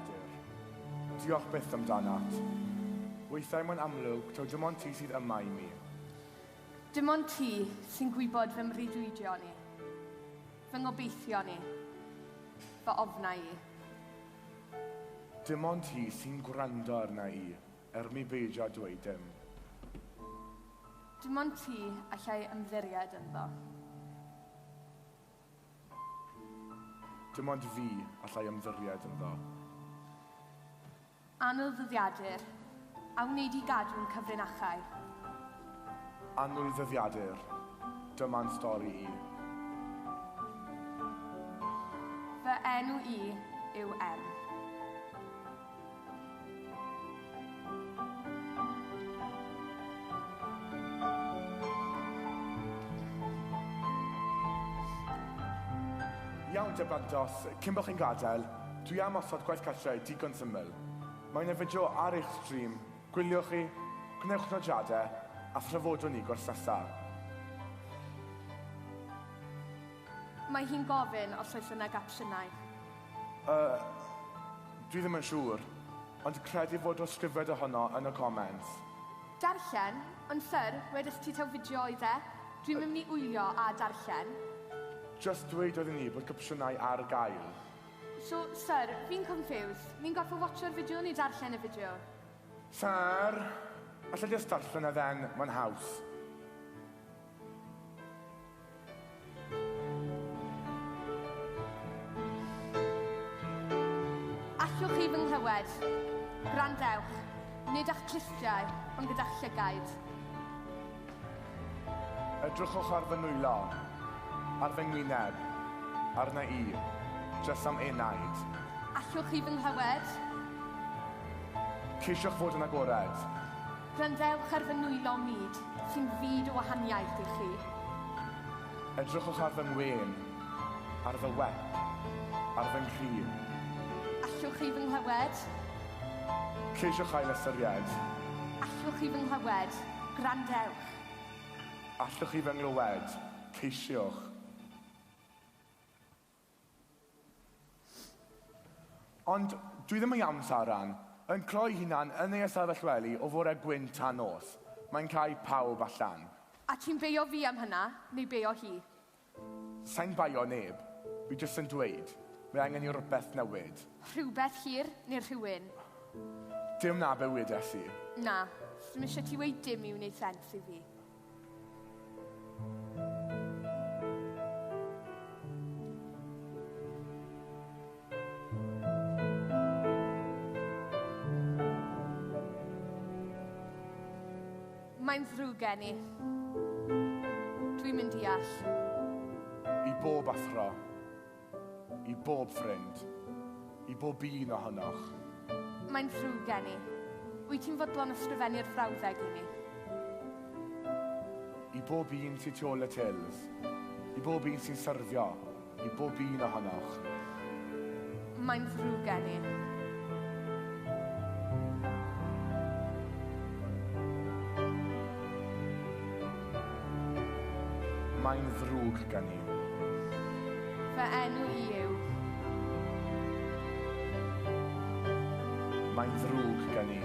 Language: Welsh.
ddyddiadur. Diolch byth amdanat. Weithiau mae'n amlwg taw dim ond ti sydd yma i mi. Dim ond ti sy'n gwybod fy mreuddwydion i, fy ngobeithion i, fy ofnau i. Dim ond ti sy'n gwrando arna i, er mi beidio dweud dim. Dim ond ti allai ymddiried ynddo. Dim ond fi allai ymddiried ynddo. Annwyl ddyddiadur, a wneud i gadw'n cyfrinachau. Annwyl ddyddiadur, dyma'n stori i. Fy enw i yw M. Iawn te Blantos, cyn bod chi'n gadael, dwi am osod gwaith cartre digon syml. Mae yna fideo ar eich stream, gwyliwch chi, gwnewch nodiadau, a thrafodwn ni gwrs nesa. Mae hi'n gofyn os oes yna gapsiynau. Dwi ddim yn siŵr, ond credu fod ysgrifed ohono yn y comments. Darllen? Ond syr, wedest ti taw fideo oedd e? Dwi'm yn mynd i wylio a darllen. Just dweud oeddwn i bod capsiynau ar gael. So, syr, fi'n confused. Fi'n gorfod watcho'r fideo neu darllen y fideo? Syr, allai jyst darllen e then, mae'n haws. Allwch chi fy nghlywed? Gwrandewch. Nid â'ch clustiau, ond gyda'ch llygaid. Edrychwch ar fy nwylo, ar fy ngwyneb, arna i, jyst am enaid. Allwch chi fy nghlywed? Ceisiwch fod yn agored. Gwrandewch ar fy nwylo mud, sy'n fyd o wahaniaeth i chi. Edrychwch ar fy ngwên, ar fy wep, ar fy nghri. Allwch chi fy nghlywed? Ceisiwch ail ystyried. Allwch chi fy nghlywed? Gwrandewch. Allwch chi fy nghlywed? Ceisiwch. Ond dwi ddim yn iawn, Saran, yn cloi hunan yn ei ystafell wely o fore gwyn tan nos. Mae'n cau pawb allan. A ti'n beio fi am hynna, neu beio hi? Sai'n beio neb. Fi jyst yn dweud, mae angen i rywbeth newid. Rhywbeth hir neu rhywun? Dim na be wedes i. Na, sdim eisiau ti weud dim i wneud sens i fi. Mae'n ddrwg gen i. Dwi'n mynd deall. I bob athro, i bob ffrind, i bob un ohonoch. Mae'n ddrwg gen i. Wyt ti'n fodlon ysgrifennu'r frawddeg i mi? I bob un sy'n tu ôl y tils, i bob un sy'n syrfio, i bob un ohonoch. Mae'n ddrwg gen i. Mae'n ddrwg gen i. Fy enw i yw. Mae'n ddrwg gen i.